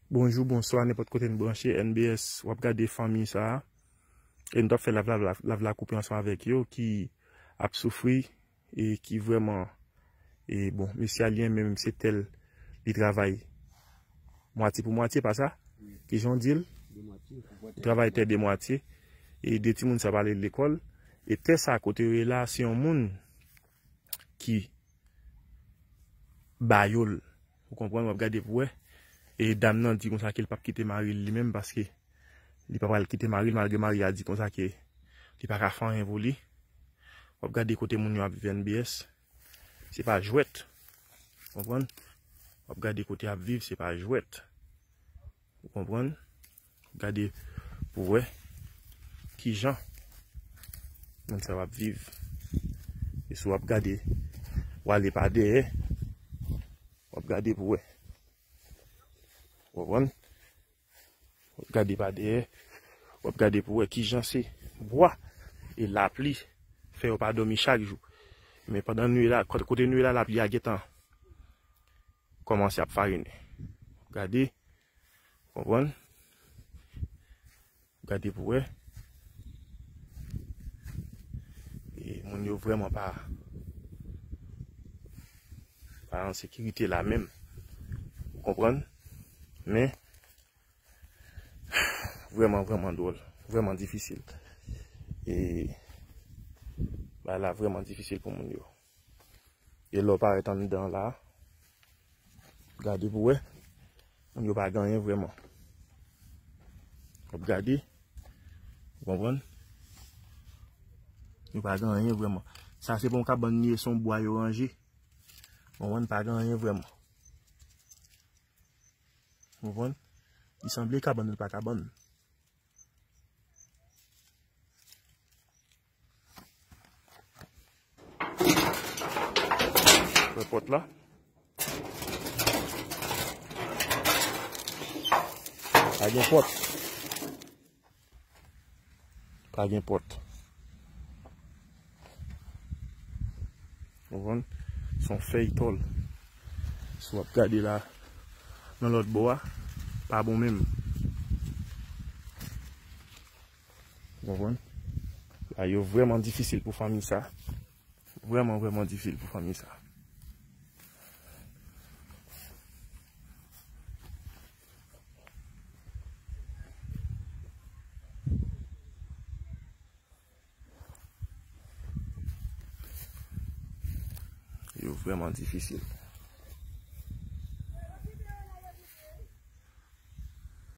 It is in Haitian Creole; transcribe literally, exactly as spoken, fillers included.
Bonjou, bonswa, nenpòt kote n branche, N B S, w ap gade fanmi sa a. E n t ap fè live la, live, live la koupe ansanm avèk yo ki ap soufri e ki vrèman, e bon, mesye a li menm se tè l, li travay mwatye pou mwatye, pa sa? Ki jan w di l? Li travay tè de mwatye. E de timoun sa pale lekòl. E tè sa kote yo ye la, se yon moun ki ba yo l. Ou konprann, w ap gade pou wè. E dam nan di konsa ke l p ap kite mari l li menm paske li pa pral kite mari l malgre mari a di konsa ke li pa ka fè anyen pou li. W ap gade kote moun yo ap viv N B S. Se pa jwèt. Konprann? W ap gade kote ap viv, se pa jwèt. Ou konprann? Gade pou wè kijan moun sa w ap viv. E si w ap gade, w ale pa dèyè, w ap gade pou wè. Ou konprann? W ap gade pa dèyè, w ap gade pou wè kijan se bwa e lapli fè yo pa dòmi chak jou. Men pandan nou ye la, kote, kote nou ye la, lapli a gentan kòmanse ap farinen. Gade, konprann? Gade pou wè. E moun yo vrèman pa, pa an sekirite la menm. Ou konprann? Men, vrèman, vrèman dwòl. Vrèman difisil. E, bagay la vrèman difisil pou moun yo. E lè w parèt anndan la, gade pou wè, moun yo pa gen anyen vrèman. W ap gade, ou konprann? Yo pa gen anyen vrèman. Sa se pa yon kabann li ye, se yon bwa yo ranje. Ou konprann? Pa gen anyen vrèman. Ou konprann? Li sanble kabann, li pa kabann. Fè pòt la. Pa gen pòt. Pa gen pòt. Konprann? Se yon fèy tòl. Si w ap gade la, nan lòt bò a, pa bon menm. Konprann? Bagay yo vrèman difisil pou fanmi sa. Vrèman, vrèman difisil pou fanmi sa. Yo vrèman difisil.